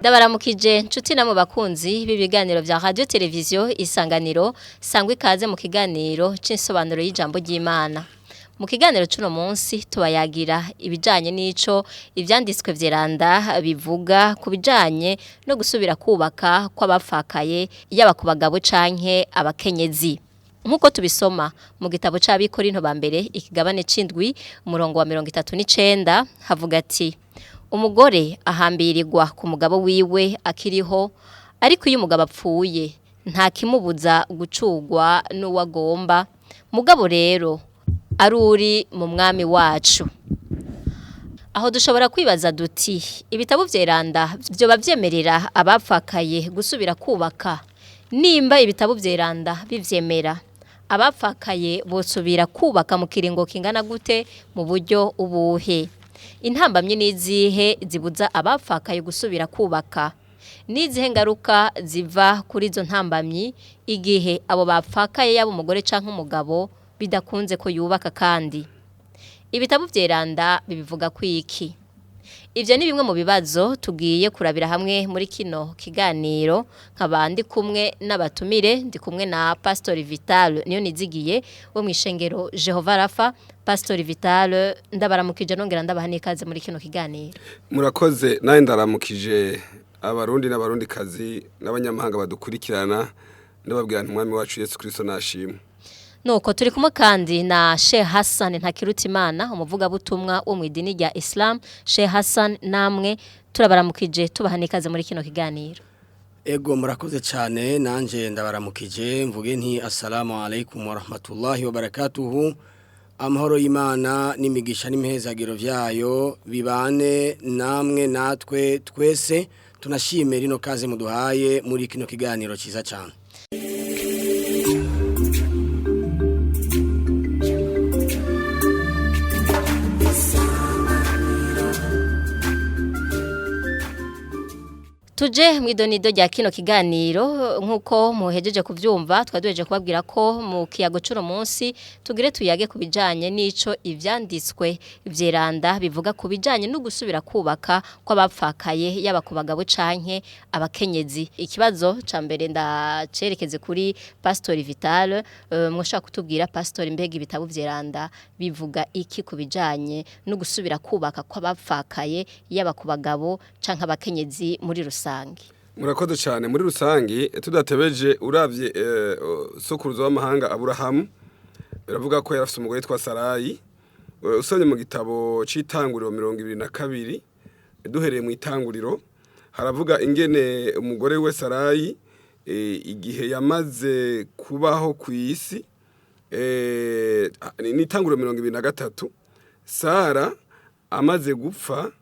Ndabaramukije nshuti namwe bakunzi b'ibiganiro vya radio televiziyo Isanganiro, sangwa ikaze mu kiganiro c'insobanuro y'ijambo ry'Imana. Mu kiganiro c'uno munsi tubayagira ibijanye n'ico ivyanditswe vyeranda bivuga ku bijanye no gusubira kubaka kw'abapfakaye, yaba ku bagabo canke abakenyezi. Nkuko tubisoma mu gitabo c'Abikorinto ba mbere ikigabane c'indwi umurongo wa 39 havuga ati: umugore ahambirirwa ku mugabo wiwe akiriho, ariko iyo umugabo apfuye nta kimubuza gucurwa n'uwo agomba, mugabo rero ari uri mu mwami wacu. Aho dushobora kwibaza duti: ibitabo vyeranda vyoba vyemerera abapfakaye gusubira kubaka? Nimba ibitabo vyeranda bivyemera, abapfakaye bosubira kubaka mu kiringo kingana gute, mu buryo ubuhe? Intambamyi n'izihe zibuza abapfakaye gusubira kubaka? N'izihe ngaruka ziva kuri izo ntambamyi igihe abo bapfakaye, yaba umugore canke umugabo, bidakunze ko yubaka? Kandi ibitabo vyeranda bibivuga kwiki? Ivyo ni bimwe mu bibazo tugiye kurabira hamwe muri kino kiganiro. Nkaba ndi kumwe n'abatumire, ndi kumwe na Pastor Vital niyo nizigiye wo mw'ishengero Jehova Rafa. Pastor Vital, ndabaramukije nongera ndabaha n'ikaze muri kino kiganiro. Murakoze, nawe ndaramukije Abarundi n'Abarundikazi n'abanyamahanga badukurikirana, ndababwira nti umwami wacu Yesu Kristo nashimwe. Nuko turi kumwe kandi na Sheikh Hassan Ntakirutimana, umuvugabutumwa wo mu idini rya Islam. Sheikh Hassan, namwe turabaramukije tubaha n'ikaze muri kino kiganiro. Ego, murakoze cyane, nanje ndabaramukije, mvuge nti assalamu alaikum wa rahmatullahi wa barakatuhu. Amahoro y'Imana n'imigisha n'imihezagiro vyayo bibane namwe natwe twese. Tunashime rino kaze muduhaye muri kino kiganiro ciza cyane. Tuje mw'idonido rya kino kiganiro. Nkuko muhejeje kuvyumva, twaduheje kubabwira ko mu kiyago c'uno munsi tugire tuyage ku bijanye n'ico ivyanditswe vyeranda bivuga ku bijanye no gusubira kubaka kw'abapfakaye, yaba ku bagabo canke abakenyezi. Ikibazo ca mbere ndacerekeze kuri Pastor Vital. Mwoshaka kutubwira, Pastor, mbega ibitabo vyeranda bivuga iki ku bijanye no gusubira kubaka kw'abapfakaye, yaba ku bagabo canke abakenyezi muri rusange? Murakoze cyane. Muri rusange, tudatebeje, uravye sokuruza w'amahanga Aburahamu, biravuga ko yarafise umugore witwa Sarayi. Usomye mu gitabo c'Itanguriro 22, duhereye mu itanguriro, haravuga ingene umugore we Sarayi, igihe yamaze kubaho ku isi, ni itanguriro 23, Sara amaze gupfa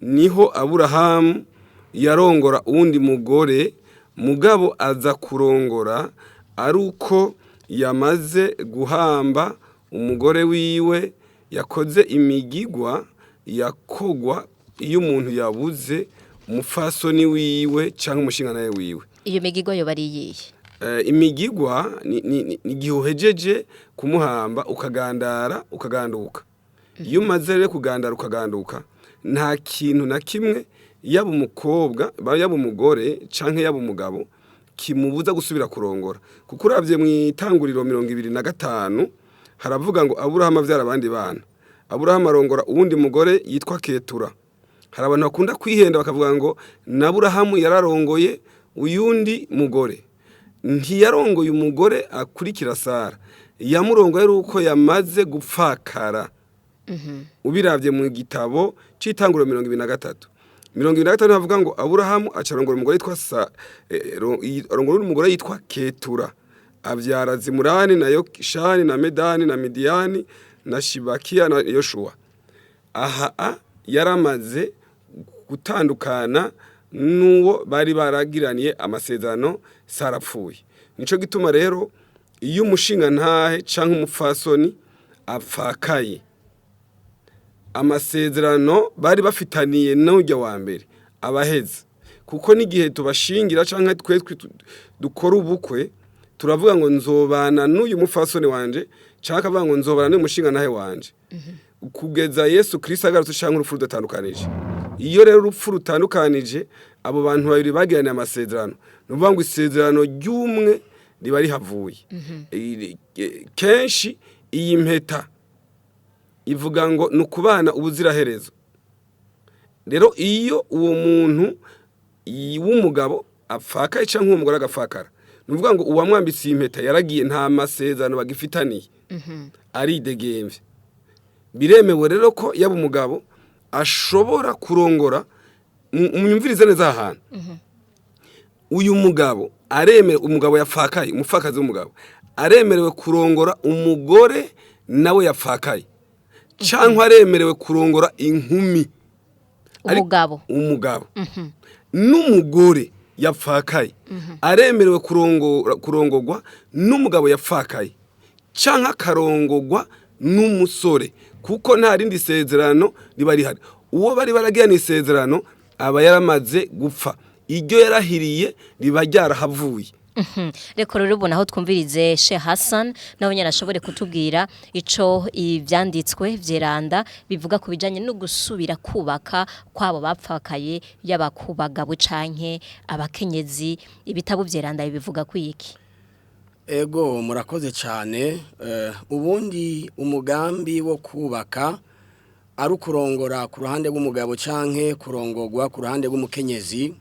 niho Aburahamu yarongora uwundi mugore, mugabo aza kurongora ari uko yamaze guhamba umugore wiwe, yakoze imigigwa yakogwa iyo umuntu yabuze umupfasoni wiwe cyangwa umushingantahe wiwe. Iyo migigwa yoba ari iyihe? Imigigwa ni igihe uhejeje kumuhamba ukagandara, ukaganduka. Iyo umaze rero kugandara ukaganduka, nta kintu na kimwe, yaba umukobwa, yaba umugore canke yaba umugabo, kimubuza gusubira kurongora, kuko uravye mu itanguriro 25 haravuga ngo Aburahamu avyara abandi bana, Aburahamu arongora uwundi mugore yitwa Ketura. Hari abantu bakunda kwihenda bakavuga ngo na Aburahamu yararongoye uyundi mugore. Ntiyarongoye umugore akurikira Sara, yamurongoye ari uko yamaze gupfakara. Ubiravye mu gitabo c'Itanguriro 23, 25 havuga ngo Aburahamu acarongora umugore yitwa sa arongora umugore yitwa Ketura, avyara Zimurani na Yokshani na Medani na Midiyani na Shibakiya na Yoshuwa. Aha yaramaze gutandukana n'uwo bari baragiraniye amasezerano sarapfuye. Nico gituma rero iyo umushinga ntahe canke umupfasoni apfakaye, amasezerano bari bafitaniye n'ujya wa mbere abaheze, kuko n'igihe tubashingira canke twe dukora ubukwe, turavuga ngo nzobana n'uyu mupfasoni wanje, canke akavuga ngo nzobana n'uyu mushinga ntahe wanje kugeza Yesu Kristo agarutse canke urupfu rudatandukanije. Iyo rero urupfu rutandukanije abo bantu babiri bagiranye amasezerano, ni ukuvuga ngo isezerano ry'umwe riba rihavuye. Kenshi iyi mpeta ivuga ngo ni ukubana ubuziraherezo. Rero iyo uwo muntu w'umugabo apfakaye cyangwa uwo mugore agapfakara, ni ukuvuga ngo uwamwambitse iyi mpeta yaragiye, nta masezerano bagifitaniye, aridegemvye. Biremewe rero ko yaba umugabo ashobora kurongora. Munyumvirize neza aha hantu. Uyu mugabo aremewe, umugabo yapfakaye, umupfakazi w'umugabo aremerewe kurongora umugore nawe yapfakaye, cyangwa aremerewe kurongora inkumi. Umugabo? Umugabo n'umugore yapfakaye aremerewe kurongorwa n'umugabo yapfakaye, cyangwa akarongorwa n'umusore, kuko nta rindi sezerano riba rihari. Uwo bari baragirana isezerano aba yaramaze gupfa, iryo yarahiriye riba ryarahavuye. Reka rero ubu naho twumvirize Sheikh Hassan, nawe nyine ashobore kutubwira ico ivyanditswe vyeranda bivuga ku bijanye no gusubira kubaka kwabo bapfakaye, yaba ku bagabo canke abakenyezi. Ibitabo vyeranda bivuga kwiki? Ego, murakoze cyane. Ubundi umugambi wo kubaka, ari ukurongora ku ruhande rw'umugabo canke kurongorwa ku ruhande rw'umukenyezi,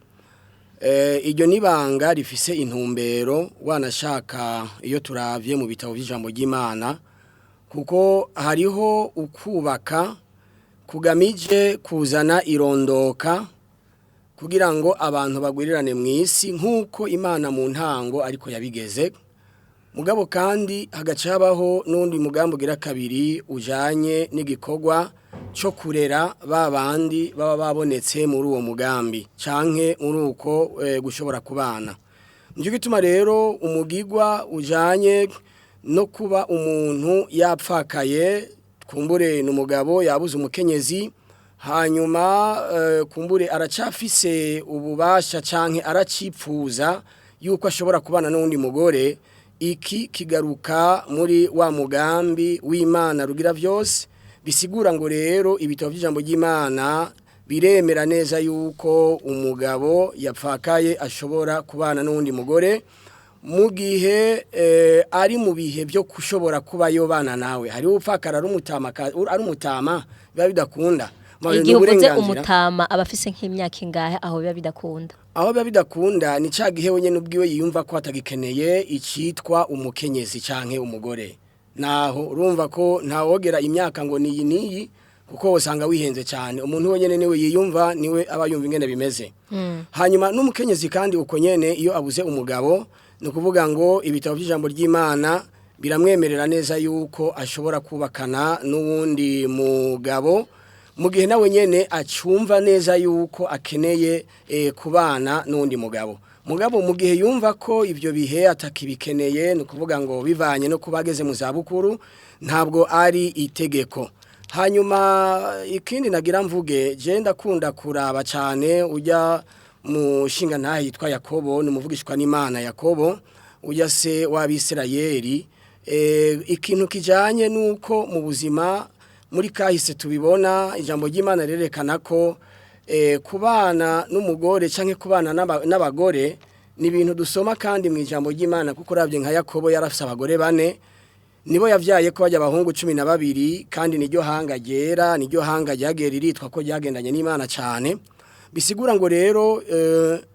iryo nibanga rifise intumbero wanashaka iyo turavye mu bitabo by'ijambo ry'Imana, kuko hariho ukubaka kugamije kuzana irondoka kugira ngo abantu bagwirirane mu isi nk'uko Imana mu ntango ariko yabigeze. Mugabo kandi hagaca habaho n'undi mugambi ugira kabiri ujanye n'igikorwa cyo kurera ba bandi baba babonetse muri uwo mugambi canke muri uko gushobora kubana. Nicyo gituma rero umugigwa ujanye no kuba umuntu yapfakaye, kumbure n'umugabo yabuze umukenyezi, hanyuma kumbure aracafise ububasha canke aracipfuza yuko ashobora kubana n'undi mugore, iki kigaruka muri wa mugambi w'Imana rugira vyose. Bisigura ngo rero ibitabo by'ijambo ry'Imana biremera neza yuko umugabo yapfakaye ashobora kubana n'undi mugore mu gihe ari mu bihe byo kushobora kuba yobana nawe. Hari upfakara ari umutama, ari umutama biba bidakunda. Igihe uvuze umutama, aba afise nk'imyaka ingahe aho biba bidakunda? Aho biba bidakunda ni ca gihe wenyene ubwiwe yiyumva ko atagikeneye icitwa umukenyezi canke umugore. Naho urumva ko ntawogera imyaka ngo niyi niyi, kuko usanga wihenze cyane. Umuntu wenyene niwe yiyumva, niwe aba yumva ingene bimeze. Hanyuma n'umukenyezi kandi uko nyene, iyo abuze umugabo, ni ukuvuga ngo ibitabo by'ijambo ry'Imana biramwemerera neza yuko ashobora kubakana n'uwundi mugabo mu gihe nawe nyene acumva neza yuko akeneye kubana n'undi mugabo. Mugabo mu gihe yumva ko ibyo bihe atakibikeneye, ni ukuvuga ngo bivanye no kuba ageze mu zabukuru, ntabwo ari itegeko. Hanyuma ikindi nagira mvuge, je ndakunda kuraba cyane ujya mu shinga ntahe yitwa Yakobo, ni umuvugishwa n'Imana Yakobo, ujya se w'Abisirayeli. Ikintu kijanye nuko mu buzima muri kahise tubibona, ijambo ry'Imana rirerekana ko kubana n'umugore canke kubana n'abagore ni ibintu dusoma kandi mu ijambo ry'Imana, kuko uravye nka Yakobo yarafise abagore bane, nibo yavyaye ko bajya abahungu 12, kandi niryo hanga ryera, niryo hanga ryagiye riritwa ko ryagendanye n'Imana cyane. Bisigura ngo rero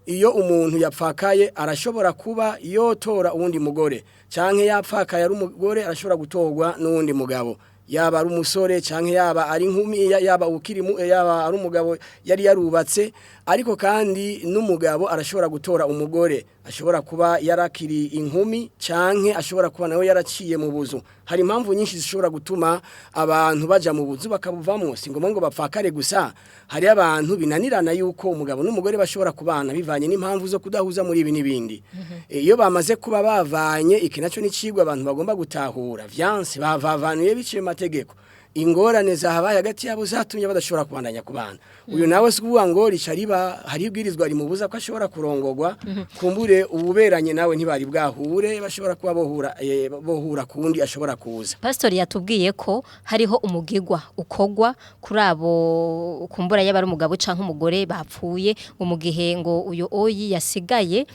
iyo umuntu yapfakaye arashobora kuba yotora uwundi mugore, canke yapfakaye ari umugore arashobora gutorwa n'uwundi mugabo, yaba ari umusore canke yaba ari inkumi, yaba ukiri yaba ari umugabo yari yarubatse. Ariko kandi n'umugabo arashobora gutora umugore ashobora kuba yarakiri inkumi, canke ashobora kuba nawe yaraciye mu buzu. Hari impamvu nyinshi zishobora gutuma abantu baja mu buzu bakabuvamwo, si ngombwa ngo bapfakare gusa. Hari abantu binanirana yuko umugabo n'umugore bashobora kubana bivanye n'impamvu zo kudahuza muri ibi n'ibindi. Iyo bamaze kuba bavanye, iki naco ni cigwa abantu bagomba gutahura, vyanse bavavanuye biciye mu mategeko. Ingorane zahabaye hagati yabo zatumye badashobora kubandanya kubana. Uyu nawe si ukuvuga ngo rica riba hari ibwirizwa rimubuza ko ashobora kurongogwa. Kumbure ububeranye nawe ntibari bwahure, bashobora kuba bohura kundi ashobora kuza. Pastori yatubwiye ko hariho umugigwa ukogwa kuri abo kumbura y'abari umugabo canke umugore bapfuye mu gihe ngo uyo oyi yasigaye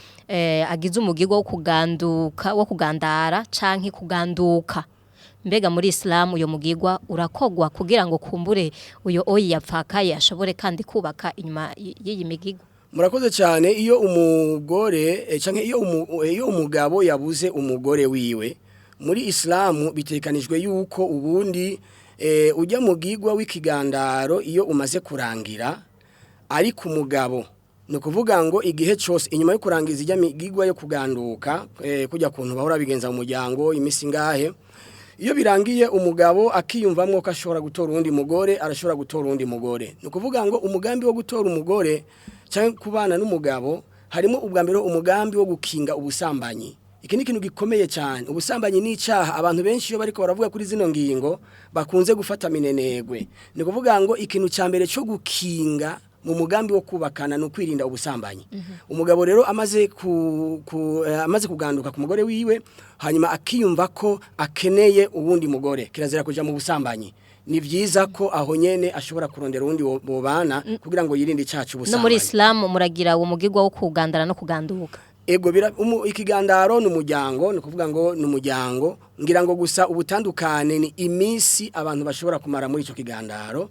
agize umugigwa wo kuganduka, wo kugandara canke kuganduka. Mbega muri Islam uyo mugigwa urakogwa kugira ngo kumbure uyo oyi yapfakaye ashobore kandi kubaka inyuma y'iyi migigwa? Murakoze cyane. Iyo umugore canke iyo umugabo yabuze umugore wiwe, muri Islamu bitekanijwe yuko ubundi ujya mugigwa w'ikigandaro iyo umaze kurangira ari ku mugabo, ni ukuvuga ngo igihe cyose inyuma yo kurangiza ijya migigwa yo kuganduka, kujya kuntu bahora bigenza mu muryango imisi ngahe, iyo birangiye umugabo akiyumvamwo ko ashobora gutora uwundi mugore, arashobora gutora uwundi mugore. Ni ukuvuga ngo umugambi wo gutora umugore cyangwa kubana n'umugabo harimo ubwa mbere umugambi wo gukinga ubusambanyi. Iki ni ikintu gikomeye cyane. Ubusambanyi ni icyaha. Abantu benshi iyo bariko baravuga kuri zino ngingo bakunze gufata minenegwe. Ni ukuvuga ngo ikintu cya mbere cyo gukinga mu mugambi wo kubakana ni ukwirinda ubusambanyi. Umugabo rero amaze kuganduka ku mugore wiwe, hanyuma akiyumva ko akeneye uwundi mugore, kirazira kuja mu busambanyi. Ni vyiza ko aho nyene ashobora kurondera uwundi bobana kugira ngo yirinde icaha No muri c'ubusambanyi. Islam muragira uwo mugigwa wo kugandara no kuganduka? Ego, ikigandaro ni umuryango, ni ukuvuga ngo ni umuryango. Ngira ngo gusa ubutandukane ni iminsi abantu bashobora kumara muri ico kigandaro.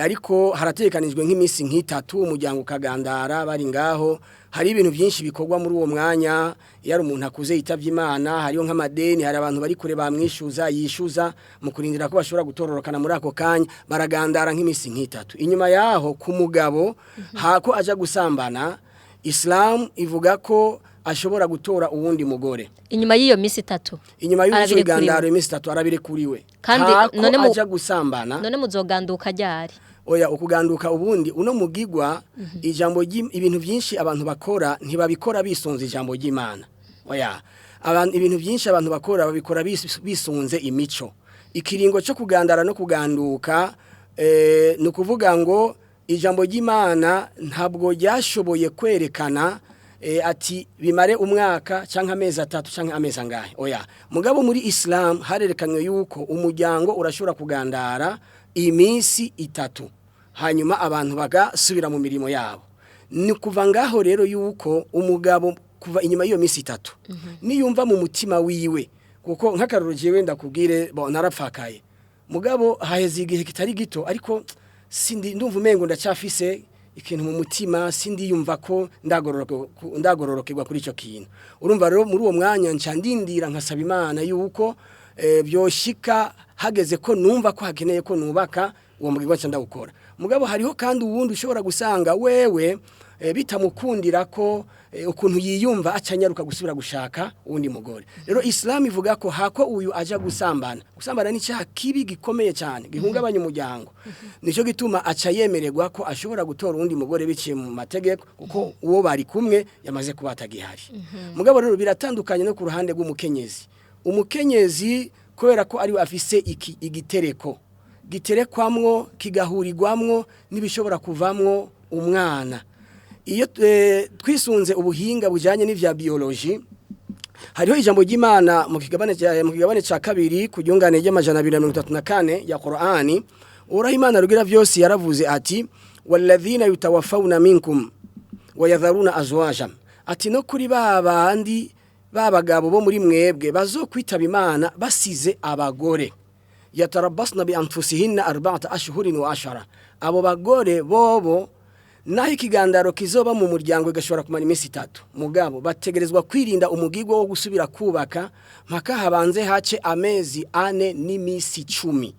Ariko harategekanijwe nk'iminsi nk'itatu umuryango ukagandara bari ngaho. Hari ibintu byinshi bikorwa muri uwo mwanya. Iyo ari umuntu akuze yitavye Imana, hariho nk'amadeni, hari abantu bari kure bamwishuza, yishuza mu kurindira ko bashobora gutororokana muri ako kanya, baragandara nk'iminsi nk'itatu. Inyuma yaho ku mugabo hako aja gusambana, Islam ivuga ko ashobora gutora uwundi mugore. Inyuma y'iyo minsi itatu? Inyuma y'uko Arabirekuriwe. igandaro iminsi itatu arabirekuriwe. Kandi hako none aja gusambana. None muzoganduka ryari? Oya, ukuganduka ubundi uno mugigwa, ijambo ibintu byinshi abantu bakora ntibabikora bisunze ijambo ry'Imana. Oya, abantu ibintu byinshi abantu bakora babikora bisunze imico. Ikiringo cyo kugandara no kuganduka, ni ukuvuga ngo ijambo ry'Imana ntabwo ryashoboye kwerekana ati bimare umwaka canke amezi 3 canke amezi angahe. Oya, mugabo muri Islam harerekanywe yuko umuryango urashobora kugandara iminsi itatu, hanyuma abantu bagasubira mu mirimo yabo. Ni kuva ngaho rero yuko umugabo kuva inyuma y'iyo minsi itatu niyumva mu mutima wiwe, kuko nk'akarorero jewe ndakubwire, bo narapfakaye, mugabo haheze igihe kitari gito, ariko sindi ndumva umengo ndacyafise ikintu mu mutima, sindi yumva ko ndagororokerwa kuri ico kintu. Urumva rero muri uwo mwanya nca ndindira nkasaba Imana yuko byoshika hageze ko numva ko hakeneye ko nubaka, uwo mugirwa nca ndawukora. Mugabo hariho kandi uwundi ushobora gusanga wewe bitamukundira ko ukuntu yiyumva acanyaruka gusubira gushaka uwundi mugore. Rero Islam ivuga ko hako uyu aja gusambana, gusambana ni icyaha kibi gikomeye cyane gihungabanya umuryango, nico gituma aca yemererwa ko ashobora gutora uwundi mugore biciye mu mategeko, kuko uwo bari kumwe yamaze kuba atagihari. Mugabo rero biratandukanye no ku ruhande rw'umukenyezi. Umukenyezi kubera ko ari we afise iki igitereko giterekwamwo, kigahurirwamwo n'ibishobora kuvamwo umwana, iyo twisunze ubuhinga bujanye n'ivya biologie, hariho ijambo ry'Imana mu kigabane ca kabiri ku ryungane ry'ama234 ya Qur'ani. Uhoraho Imana rugira vyose yaravuze ati: "Walladhina yutawaffawna minkum wayadharuna azwaja", ati no kuri ba bandi babagabo bo muri mwebwe bazokwitaba Imana basize abagore, yatarabbasna bi anfusihinna 4 ashhurin wa 10, abo bagore bobo naho ikigandaro kizoba mu muryango gashobora kumara iminsi itatu, mugabo bategerezwa kwirinda umugigo wo gusubira kubaka mpaka habanze hace amezi 4 n'imisi 10.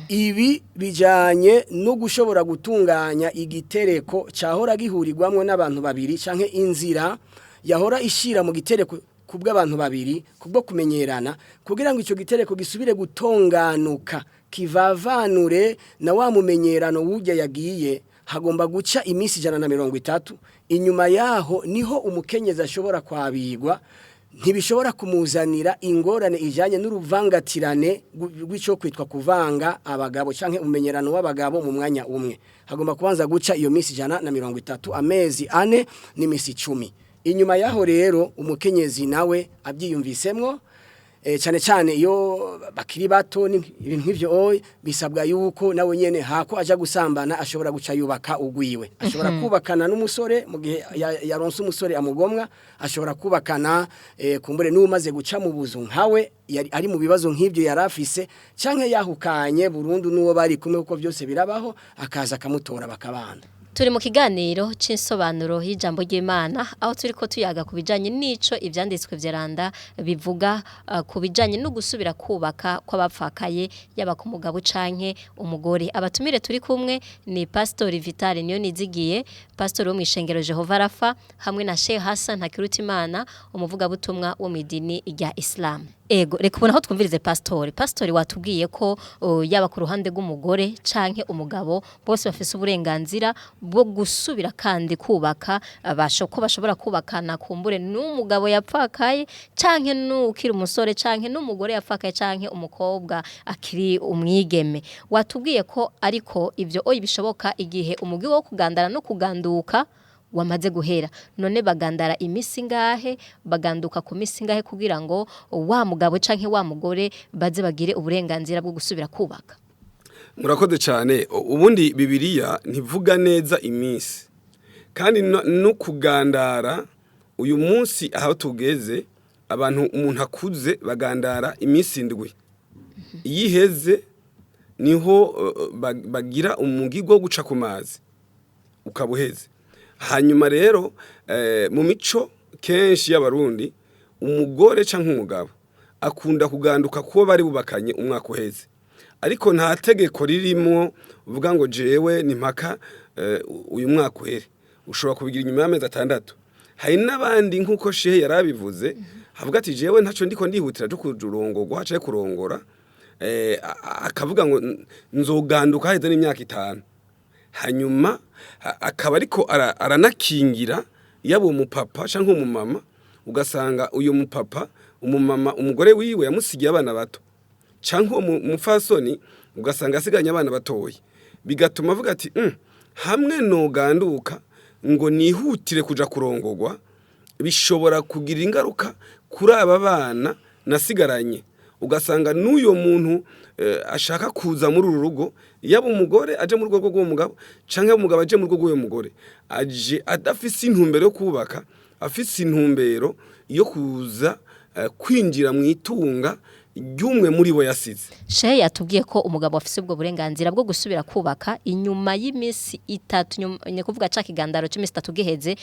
Ibi bijanye no gushobora gutunganya igitereko cyahora gihurirwamwo n'abantu babiri, canke inzira yahora ishira mu gitereko kubw'abantu babiri kubwo kumenyerana, kugira ngo ico gitereko gisubire gutonganuka kivavanure na wa mumenyerano wujya yagiye, hagomba guca iminsi 130. Inyuma yaho niho umukenyezi ashobora kwabigwa. Ntibishobora kumuzanira ingorane ijanye n'uruvangatirane rw'ico kwitwa kuvanga abagabo canke umenyerano w'abagabo mu mwanya umwe. Hagomba kubanza guca iyo minsi 130, amezi 4 n'imisi 10. Inyuma yaho rero umukenyezi nawe abyiyumvisemwo, cyane cyane iyo bakiri bato ibintu nk'ivyo oye, bisabwa yuko nawe nyene hako aja gusambana ashobora guca yubaka ugwiwe. Ashobora kubakana n'umusore mu gihe yaronse umusore amugomwa, ashobora kubakana kumbure n'umaze guca mu buzu nkawe yari ari mu bibazo nk'ivyo yarafise, canke yahukanye burundu n'uwo bari kumwe, kuko byose birabaho, akaza akamutora bakabana. Turi mu kiganiro c'insobanuro y'ijambo ry'Imana, aho turiko tuyaga ku bijanye n'ico ivyanditswe vyeranda bivuga ku bijanye no gusubira kubaka kw'abapfakaye, yaba ku mugabo canke umugore. Abatumire turi kumwe ni Pastor Vital Niyonizigiye, pastor wo mw'ishengero Jehova Rafa, hamwe na Sheikh Hassan Ntakirutimana, umuvugabutumwa wo mw'idini rya Islam. Ego, reka ubona aho twumvirize pastor. Pastor, watubwiye ko yaba ku ruhande rw'umugore canke umugabo bose bafise uburenganzira bwo gusubira kandi kubaka, ko bashobora kubakana kumbure n'umugabo yapfakaye canke n'ukiri umusore canke n'umugore yapfakaye canke umukobwa akiri umwigeme. Watubwiye ko ariko ivyo oyi bishoboka igihe umugi wo kugandara no kuganduka wamaze guhera. None bagandara imisi ngahe, baganduka ku misi ngahe kugira ngo wa mugabo canke wa mugore baze bagire uburenganzira bwo gusubira kubaka? Murakoze cyane. Ubundi Bibiliya ntivuga neza iminsi, kandi no kugandara uyu munsi aho tugeze, abantu umuntu akuze bagandara iminsi 7. Iyo iheze niho bagira umugigo wo guca ku mazi ukaba uheze. Hanyuma rero mu mico kenshi y'Abarundi, umugore canke umugabo akunda kuganduka kubo bari bubakanye umwaka uheze, ariko nta tegeko ririmo uvuga ngo jewe ni mpaka uyu mwaka uhere. Ushobora kubigira inyuma y'amezi 6. Hari n'abandi nk'uko shehe yarabivuze, havuga ati jewe ntaco ndiko ndihutira cyo kurongorwa canke kurongora, akavuga ngo nzoganduka haheze n'imyaka 5. Hanyuma akaba ariko aranakingira yaba umupapa canke umumama, ugasanga uyu mupapa umumama umugore wiwe yamusigiye abana bato, canke uwo mupfasoni ugasanga asiganye abana batoyi, bigatuma avuga ati hamwe noganduka ngo nihutire kuja kurongorwa bishobora kugira ingaruka kuri aba bana nasigaranye. Ugasanga n'uyo muntu ashaka kuza muri uru rugo, yaba umugore aje mu rugo rw'uwo mugabo canke umugabo aje mu rugo rw'uwo mugore, aje adafise intumbero yo kubaka, afise intumbero yo kuza kwinjira mu itunga ry'umwe muri bo yasize. Shehe yatubwiye ko umugabo afise ubwo burenganzira bwo gusubira kubaka inyuma y'imisi 3, ni kuvuga ca kigandaro c'imisi 3 giheze,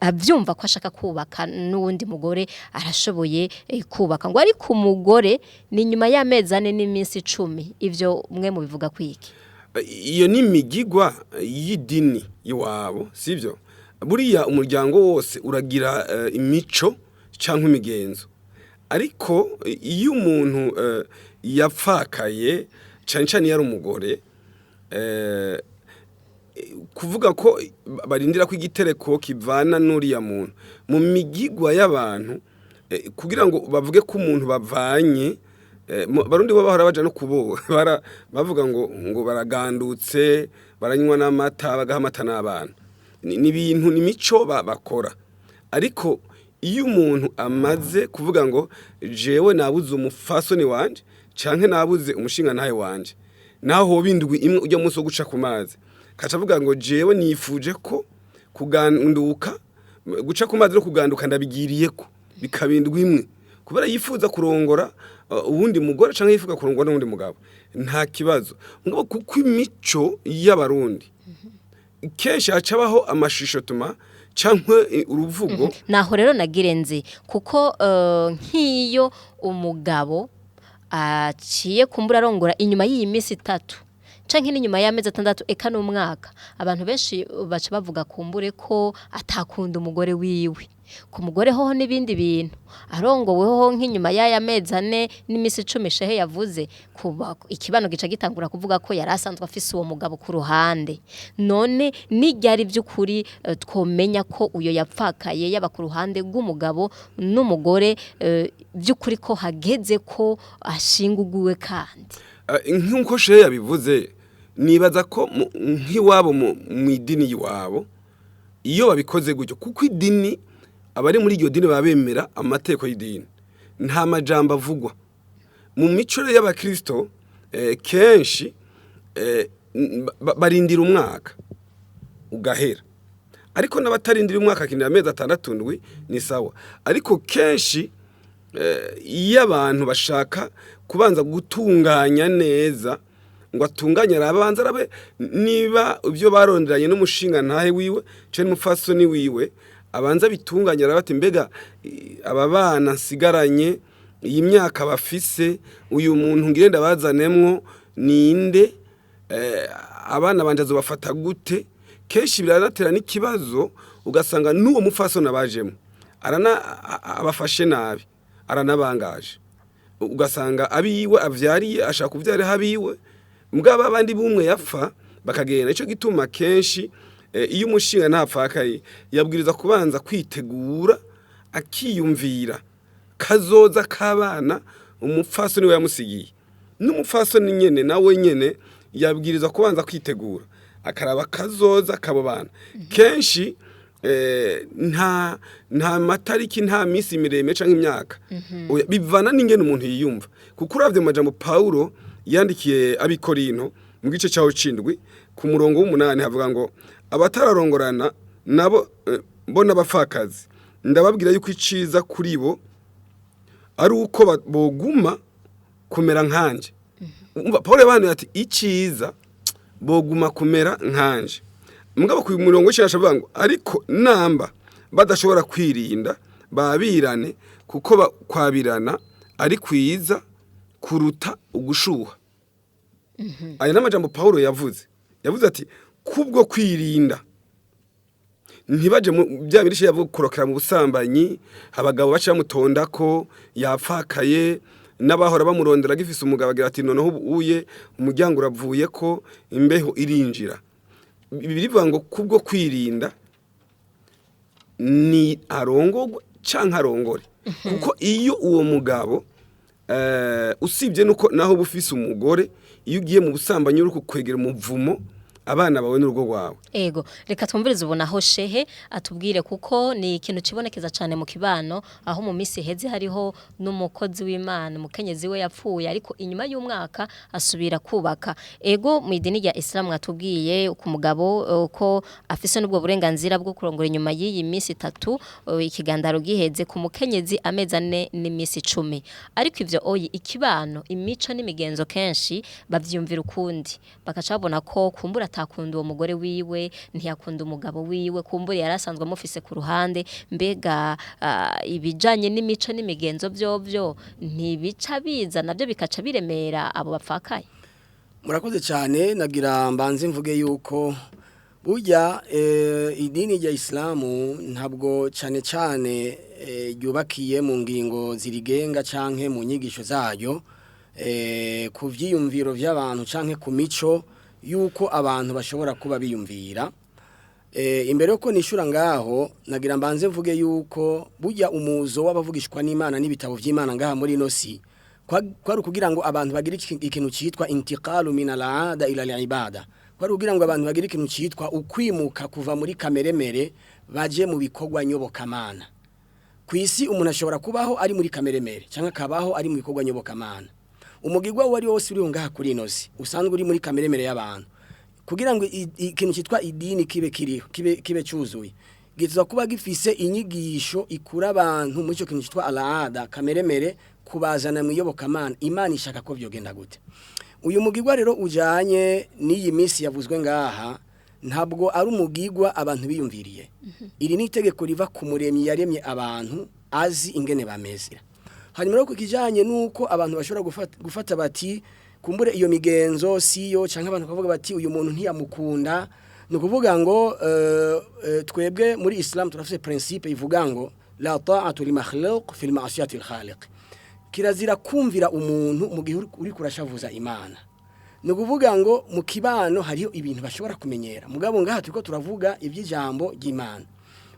avyumva ko ashaka kubaka n'uwundi mugore arashoboye kubaka. Ngo ariko umugore ni inyuma y'amezi 4 n'imisi 10. Ivyo mwe mubivuga kwiki? Iyo ni imigigwa y'idini iwabo, sivyo? Buriya umuryango wose uragira imico canke imigenzo, ariko iyo umuntu yapfakaye cane cane iyo ari umugore, kuvuga ko barindira ko igitereko kivana n'uriya muntu mu migigwa y'abantu, kugira ngo bavuge ko umuntu bavanye, Barundi bo bahora baja no kuboha, bavuga ngo baragandutse, baranywa n'amata, bagaha amata n'abana. Ni ibintu, ni mico bakora. Ariko iyo umuntu amaze kuvuga ngo jewe nabuze umufasoni wanje canke nabuze umushinga ntahe wanje, naho hoba indwi imwe ujya munsi wo guca ku mazi, kaca avuga ngo jewe nifuje ko kuganduka, guca ku mazi no kuganduka ndabigiriyeko, bikaba indwi imwe, kubera yifuza kurongora uwundi mugore canke yifuza kurongora n'uwundi mugabo, nta kibazo. Ngo kuko imico y'Abarundi kenshi hacabaho amashusho tuma canke uruvugo. Naho rero nagirenze kuko nk'iyo umugabo aciye kumbura arongora inyuma y'iyi minsi 3 canke n'inyuma y'amezi 6 eka n'umwaka, abantu benshi baca bavuga kumbure ko atakunda umugore wiwe. Ku mugore hoho n'ibindi bintu arongowe hoho nk'inyuma y'aya mezi 4 n'imisi 10 shehe yavuze, kuba ikibano gica gitangura kuvuga ko yari asanzwe afise uwo mugabo ku ruhande. None n'iryari by'ukuri twomenya ko uyo yapfakaye yaba ku ruhande rw'umugabo n'umugore, by'ukuri ko hageze ko ashinguguwe? Kandi Nk'uko shehe yabivuze, nibaza ko nk'iwabo mu idini y'iwabo iyo babikoze gutyo, kuko idini, abari muri iryo dini baba bemera amategeko y'idini, nta majambo avugwa. Mu mico rero y'abakristo, kenshi barindira umwaka ugahera, ariko n'abatarindira umwaka akinira amezi 6 7 ni sawa. Ariko kenshi iyo abantu bashaka kubanza gutunganya neza, ngo atunganye, arabanza arabe niba ibyo baronderanye n'umushinga ntahe wiwe canke n'umupfasoni wiwe, abanza bitunganye, arabe ati: "Mbega aba bana nsigaranye, iyi myaka bafise, uyu muntu ngire ndabazanemwo ninde? Abana banje azobafata gute?" Kenshi biranatera n'ikibazo, ugasanga n'uwo mupfasoni abajemo arana abafashe nabi, aranabangaje, ugasanga abiwe avyariye ashaka kuvyarira abiwe, mugabo abandi bumwe yapfa bakagenda. Ico gituma kenshi iyo umushinga ntapfakaye yabwiriza kubanza kwitegura, akiyumvira kazoza k'abana umupfasoni we yamusigiye, n'umupfasoni nyene nawe nyene yabwiriza kubanza kwitegura, akaraba kazoza k'abo bana. Kenshi nta matariki, nta minsi miremire canke imyaka. Oya, bivana n'ingene umuntu yiyumva, kuko uravye mu majambo Paulo yandikiye abikorinto mu gice cyaho cindwi ku murongo w'umunani, havuga ngo: "Abatararongorana nabo bo n'abapfakazi ndababwira yuko iciza kuri bo ari uko boguma kumera nkanje." Umva, Paul yabahanuye ati: "Iciza boguma kumera nkanje." Mugabo ku murongo w'icenda avuga ngo: "Ariko namba badashobora kwirinda, babirane, kuko kwabirana ari kwiza kuruta ugushuha." Aya ni amajambo Paulo yavuze. Yavuze ati kubwo kwirinda ntibaje mu bya bindi yavuga, kurokera mu busambanyi, abagabo baca bamutonda ko yapfakaye, n'abahora bamurondera agifise umugabo agira ati: "Noneho ubu uye umuryango uravuye ko imbeho irinjira." Bivuga ngo kubwo kwirinda ni arongogwe canke arongore, kuko iyo uwo mugabo usibye nuko naho uba ufise umugore, iyo ugiye mu busambanyi uri kukwegera umuvumo abana bawe n'urugo rwawe. Ego, reka twumvirize ubu naho shehe atubwire, kuko ni ikintu kibonekeza cyane mu kibano, aho mu minsi iheze hariho n'umukozi w'Imana, umukenyezi we yapfuye, ariko inyuma y'umwaka asubira kubaka. Ego, mu idini rya Islam mwatubwiye ku mugabo ko afise n'ubwo burenganzira bwo kurongora inyuma y'iyi minsi 3 ikigandaro giheze, ku mukenyezi amezi 4 n'imisi 10. Ariko ivyo oyi ikibano, imico n'imigenzo kenshi bavyumvira ukundi, bakaca babona ko kumbura atakunda uwo mugore wiwe, ntiyakunda umugabo wiwe, kumbura yari asanzwe amufise ku ruhande. Mbega ibijanye n'imico n'imigenzo vyovyo ntibica biza navyo bikaca biremera abo bapfakaye? Murakoze cyane. Nagira mbanze mvuge yuko burya idini rya Islamu ntabwo cyane cyane ryubakiye mu ngingo zirigenga canke mu nyigisho zayo ku vyiyumviro vy'abantu canke ku mico yuko abantu bashobora kuba biyumvira. Imbere yuko nishura ngaho, nagira mbanze mvuge yuko burya umuzo w'abavugishwa n'Imana n'ibitabo vy'Imana ngaha muri ino si kwari kugira ngo abantu bagire ikintu citwa intiqalu min al-aada ila al-ibada, kwari kugira ngo abantu bagire ikintu citwa ukwimuka kuva muri kameremere baje mu bikorwa nyobokamana. Ku isi umuntu ashobora kubaho ari muri kameremere cyangwa akabaho ari mu bikorwa nyobokamana. Umugigwa uwo ari wose uri ngaha kuri ino si usanzwe uri muri kameremere y'abantu, kugira ngo ikintu cyitwa idini kibe kiriho, kibe cyuzuye, gituzwa kuba gifise inyigisho ikura abantu muri icyo kintu cyitwa alaada, kameremere, kubazana mu iyobokamana. Imana ishaka ko vyogenda gute? Uyu mugigwa rero ujanye n'iyi minsi yavuzwe ngaha ntabwo ari umugigwa abantu biyumviriye. Iri ni itegeko riva ku muremyi yaremye abantu, azi ingene bameze. Hanyuma rero ku kijanye nuko abantu bashobora gufata bati kumbure iyo migenzo siyo, canke abantu bakavuga bati uyu muntu ntiyamukunda. Ni ukuvuga ngo twebwe muri Islam turafise principe ivuga ngo la ta'atu li makhluq fi ma'siyati al-khaliq. Kirazira kumvira umuntu mu gihe uri kurashavuza Imana. Ni ukuvuga ngo mu kibano hariho ibintu bashobora kumenyera. Mugabo ngaha turiko turavuga iby'ijambo ry'Imana.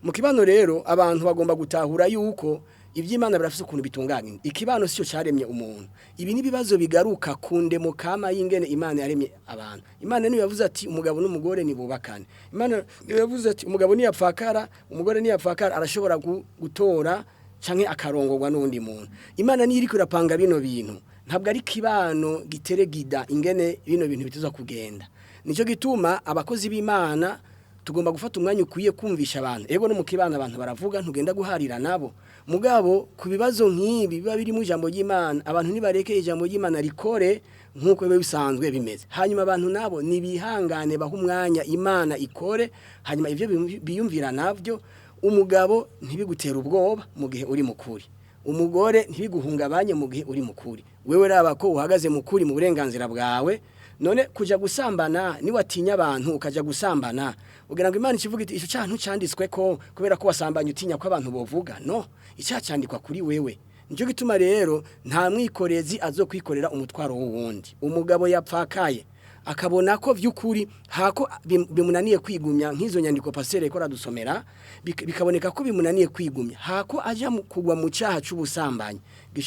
Mu kibano rero abantu bagomba gutahura yuko iby'Imana birafise ukuntu bitunganye. Ikibano sico caremye umuntu. Ibi ni ibibazo bigaruka ku ndemo kama y'ingene Imana yaremye abantu. Imana niyo yavuze ati umugabo n'umugore nibubakane. Imana niyo yavuze ati umugabo niyapfakara, umugore niyapfakara arashobora gutora canke akarongorwa n'undi muntu. Imana niyo iriko irapanga bino bintu. Ntabwo ari kibano giteregida ingene bino bintu biteza kugenda. Nico gituma abakozi b'Imana tugomba gufata umwanya ukwiye kumvisha abantu. Ego no mu kibano abantu baravuga ntugenda guharira nabo. Mugabo ku bibazo nk'ibi biba biri mu ijambo ry'Imana, abantu nibareke ijambo ry'Imana rikore nkuko biba bisanzwe bimeze. Hanyuma abantu nabo nibihangane baha umwanya Imana ikore, hanyuma ivyo biyumvira navyo. Umugabo ntibigutera ubwoba mu gihe uri mukuri. Umugore ntibiguhungabanye mu gihe uri mukuri. Wewe raba ko uhagaze mukuri mu burenganzira bwawe. None kuja gusambana ni watinya abantu ukaja gusambana ugira ngo Imana ikivuga iti ico cantu canditswe ko kubera ko wasambanye utinya ko abantu bovuga. No, icyaha candikwa kuri wewe. Nico gituma rero nta mwikorezi azokwikorera umutwaro w'uwundi. Umugabo yapfakaye akabona ko vy'ukuri hako bimunaniye kwigumya nk'izo nyandiko pasere ko radusomera, bikaboneka ko bimunaniye kwigumya hako aja kugwa mu cyaha c'ubusambanyi,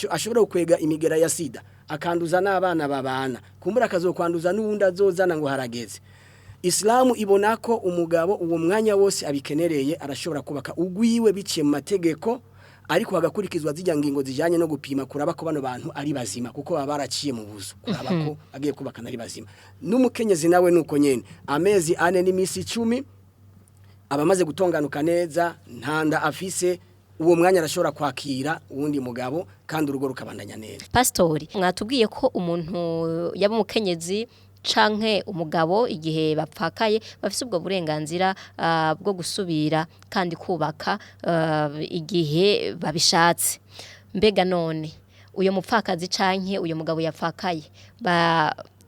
ashobora kwega imigera ya sida akanduza n'abana babana, kumbura akazokwanduza n'uwundi azozana ngo harageze. Islamu ibona ko umugabo uwo mwanya wose abikenereye arashobora kubaka ugwiwe biciye mu mategeko, ariko hagakurikizwa zijya ngingo zijanye no gupima kuraba ko bano bantu ari bazima, kuko baba baraciye mu buzu kuraba ko agiye kubaka ari bazima. N'umukenyezi nawe nuko nyene amezi 4 n'imisi 10 abamaze gutonganuka neza ntanda afise, uwo mwanya arashobora kwakira uwundi mugabo kandi urugo rukabandanya neza. Pastori, mwatubwiye ko umuntu yaba umukenyezi canke umugabo igihe bapfakaye bafise ubwo burenganzira bwo gusubira kandi kubaka igihe babishatse. Mbega none uyo mupfakazi canke uyo mugabo yapfakaye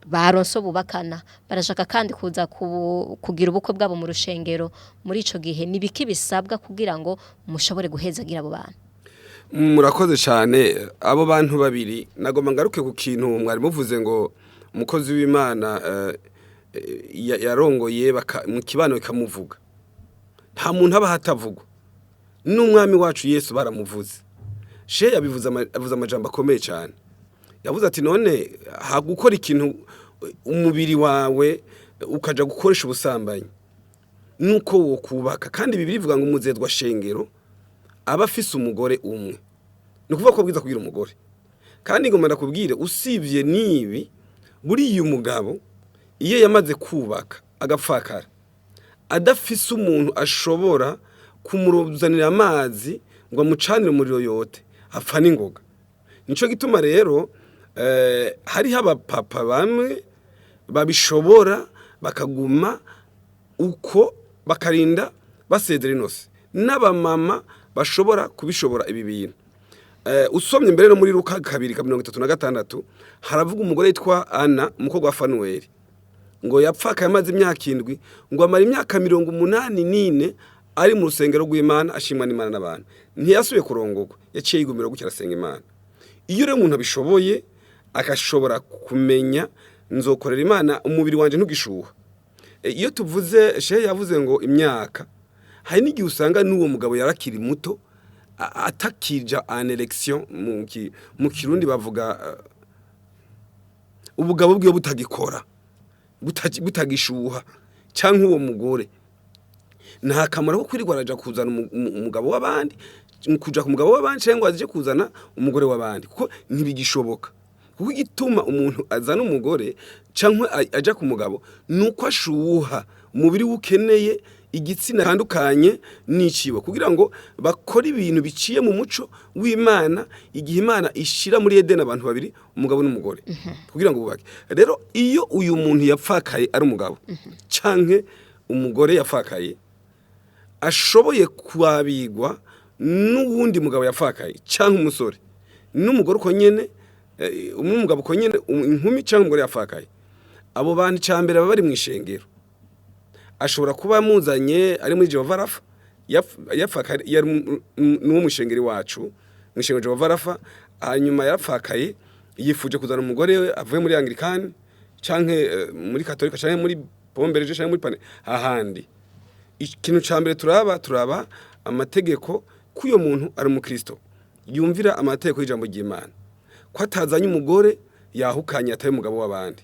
baronso bubakana barashaka kandi kuza kugira ubukwe bwabo mu rushengero, muri ico gihe nibiki bisabwa kugira ngo mushobore guhezagira abo bantu? Murakoze cyane. Abo bantu babiri nagomba ngaruke ku kintu mwari muvuze ngo umukozi w'Imana yarongoye mu kibano ikamuvuga. Nta muntu aba hatavugwa. N'umwami wacu Yesu baramuvuze. She yabivuze avuze amajambo akomeye cyane. Yavuze ati none hagukora ikintu umubiri wawe ukaja gukoresha ubusambanyi nuko wo kubaka. Kandi Bibiliya ivuga ngo umuzezwa shengero aba afise umugore umwe. Ni ukuvuga ko bwiza kugira umugore. Kandi ngomba ndakubwire usibye nibi, buriya umugabo iyo yamaze kubaka agapfakara adafise umuntu ashobora kumuruzanira amazi ngo amucanire umuriro yote, apfa n'ingoga. Nico gituma rero hariho abapapa bamwe babishobora bakaguma uko bakarinda basezera inose, n'abamama bashobora kubishobora ibi bintu. Usomye mbere no muri Luka 2:36 haravuga umugore yitwa Ana umukobwa wa Fanueli ngo yapfakaye amaze imyaka 7, ngo amara imyaka 84 ari mu rusengero rw'Imana ashimwa n'Imana n'abantu. Ntiyasubiye kurongorwa, yaciye yigumira gutya arasenga Imana. Iyo rero umuntu abishoboye akashobora kumenya nzokorera Imana umubiri wanje ntugishuha. Iyo tuvuze shehe yavuze ngo imyaka, hari n'igihe usanga n'uwo mugabo yarakiri muto atakija en election, mu Kirundi bavuga ubugabo bwiwe butagikora, butagishuha, canke uwo mugore nta kamaro ko kwirirwa araja kuzana umugabo w'abandi, kuja ku mugabo w'abandi cyangwa aje kuzana umugore w'abandi, kuko ntibigishoboka. Kuko igituma umuntu azana umugore canke aja ku mugabo nuko ashuha umubiri ukeneye igitsina tandukanye n'iciwe, kugira ngo bakore ibintu biciye mu muco w'Imana, igihe Imana ishira muri Eden abantu babiri, umugabo n'umugore, kugira ngo bubake. Rero iyo uyu muntu yapfakaye ari umugabo canke umugore yapfakaye ashoboye kwabigwa n'uwundi mugabo yapfakaye canke umusore n'umugore uko nyene, umugabo uko nyene, inkumi canke umugore yapfakaye, abo bantu cambere baba bari mu ishengero. Ashobora kuba amuzanye ari muri Jehova Rafa, yapfakaye yari n'uwo wacu mwishengero Jehova Rafa, hanyuma yarapfakaye, yifuje kuzana umugore we avuye muri Anglikani canke muri Katolika canke muri Pombereje canke muri Pane ahandi. Ikintu ca mbere turaba amategeko k'uyo muntu ari umukristo yumvira amategeko y'ijambo ry'Imana, ko atazanye umugore yahukanye atari umugabo w'abandi.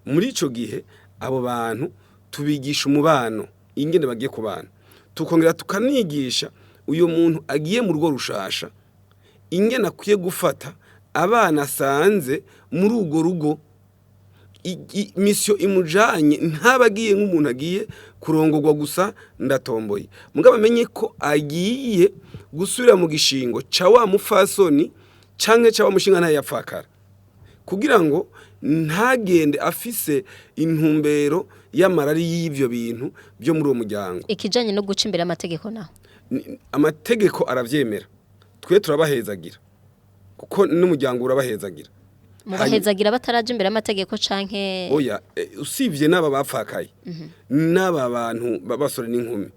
Muri ico gihe abo bantu tubigisha umubano, ingene bagiye kubana, tukongera tukanigisha uyo muntu agiye mu rugo rushasha ingene akwiye gufata abana asanze muri urwo rugo. Misiyo imujanye ntabagiye nk'umuntu agiye kurongorwa gusa ndatomboye, mugabo amenye ko agiye gusubira mu gishingo ca wa mufasoni canke ca wa mushinga ntayapfakara, kugira ngo ntagende afise intumbero y'amarari y'ivyo bintu byo muri uwo muryango. Ikijanye no guca imbere y'amategeko naho? Amategeko aravyemera, twe turabahezagira kuko n'umuryango urabahezagira. Mubahezagira bataraja imbere y'amategeko canke? Oya, usibye n'aba bapfakaye n'aba bantu b'abasore n'inkumi,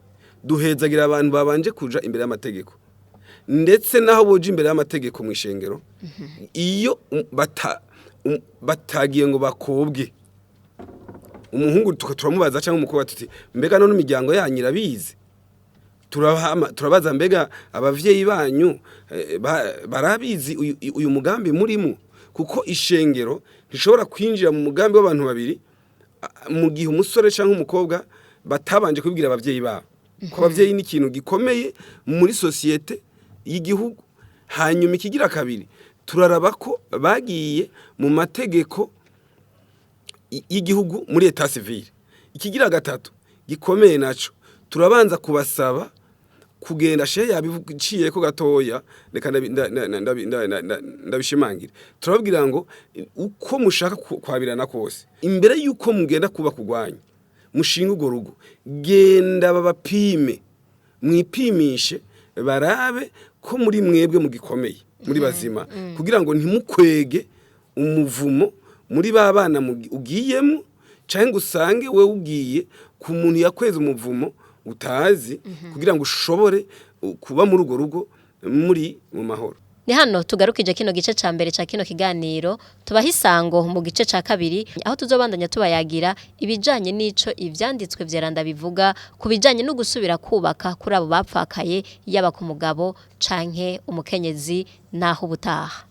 duhezagira abantu babanje kuja imbere y'amategeko, ndetse n'aho boja imbere y'amategeko mu ishengero, iyo batagiye ngo bakobwe umuhungu turamubaza cyangwa umukobwa tuti: "Mbega none imiryango yanyu irabizi?" Turabaza: "Mbega abavyeyi banyu barabizi uyu mugambi murimo?" Kuko ishengero ntishobora kwinjira mu mugambi w'abantu babiri mu gihe umusore cyangwa umukobwa batabanje kubibwira abavyeyi babo, ko abavyeyi ni ikintu gikomeye muri sosiyete y'igihugu. Hanyuma ikigira kabiri, turaraba ko bagiye mu mategeko y'igihugu muri état civil. Ikigira gatatu gikomeye naco, turabanza kubasaba kugenda, shehe yabiciye ko gatoya, reka ndabishimangira. Turababwira ngo uko mushaka kwabirana kose, imbere yuko mugenda kuba kugwanya mushinga urwo rugo, genda babapime, mwipimishe, barabe ko muri mwebwe mugikomeye, muri bazima, kugira ngo ntimukwege umuvumo muri ba bana ugiyemo, cyangwa usange we ugiye ku muntu yakweze umuvumo utazi, kugira ngo ushobore kuba muri urwo rugo muri mu mahoro. Ni hano tugarukije kino gice ca mbere ca kino kiganiro. Tubaha isango mu gice ca kabiri, aho tuzobandanya tubayagira ibijanye n'ico ivyanditswe vyeranda bivuga ku bijanye no gusubira kubaka kuri abo bapfakaye, yaba ku mugabo canke umukenyezi. Naho ubutaha.